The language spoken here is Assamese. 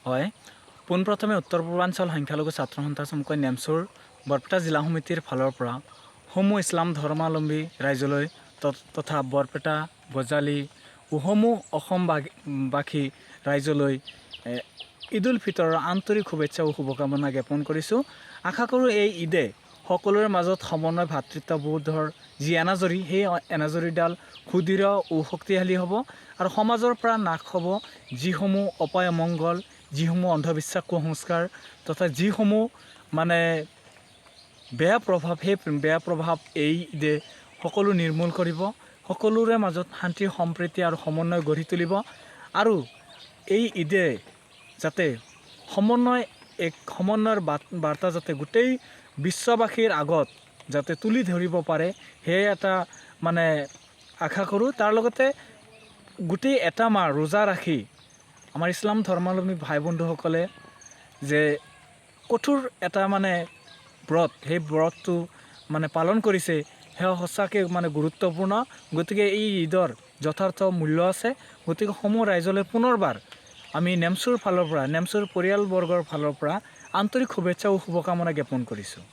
হয়, পোনপ্ৰথমে উত্তৰ পূৰ্বাঞ্চল সংখ্যালঘু ছাত্ৰ সন্থা চমুকৈ নেমছুৰ বৰপেটা জিলা সমিতিৰ ফালৰ পৰা সমূহ ইছলাম ধৰ্মাৱলম্বী ৰাইজলৈ তথা বৰপেটা, বজালী সমূহ অসমবাসী ৰাইজলৈ ঈদ উল ফিতৰৰ আন্তৰিক শুভেচ্ছা ও শুভকামনা জ্ঞাপন কৰিছোঁ। আশা কৰোঁ এই ঈদে সকলোৰে মাজত সমন্বয়, ভাতৃত্ববোধৰ যি এনাজৰী, সেই এনাজৰীডাল সুদৃঢ় ও শক্তিশালী হ'ব আৰু সমাজৰ পৰা নাশ হ'ব যিসমূহ অপায় অমংগল, যিসমূহ অন্ধবিশ্বাস, কুসংস্কাৰ তথা যিসমূহ মানে বেয়া প্ৰভাৱ, সেই বেয়া প্ৰভাৱ এই ঈদে সকলো নিৰ্মূল কৰিব, সকলোৰে মাজত শান্তি, সম্প্ৰীতি আৰু সমন্বয় গঢ়ি তুলিব। আৰু এই ঈদে যাতে সমন্বয়, এক সমন্বয়ৰ বাৰ্তা যাতে গোটেই বিশ্ববাসীৰ আগত যাতে তুলি ধৰিব পাৰে, সেয়ে এটা মানে আশা কৰোঁ। তাৰ লগতে গোটেই এটা মাহ ৰোজা ৰাখি আমাৰ ইছলাম ধৰ্মাৱলম্বী ভাই বন্ধুসকলে যে কঠোৰ এটা মানে ব্ৰত, সেই ব্ৰতটো মানে পালন কৰিছে, সেয়া সঁচাকৈ মানে গুৰুত্বপূৰ্ণ। গতিকে এই ঈদৰ যথাৰ্থ মূল্য আছে। গতিকে সমূহ ৰাইজলৈ পুনৰবাৰ আমি নেমছুৰ ফালৰ পৰা, নেমছুৰ পৰিয়ালবৰ্গৰ ফালৰ পৰা আন্তৰিক শুভেচ্ছা ও শুভকামনা জ্ঞাপন কৰিছোঁ।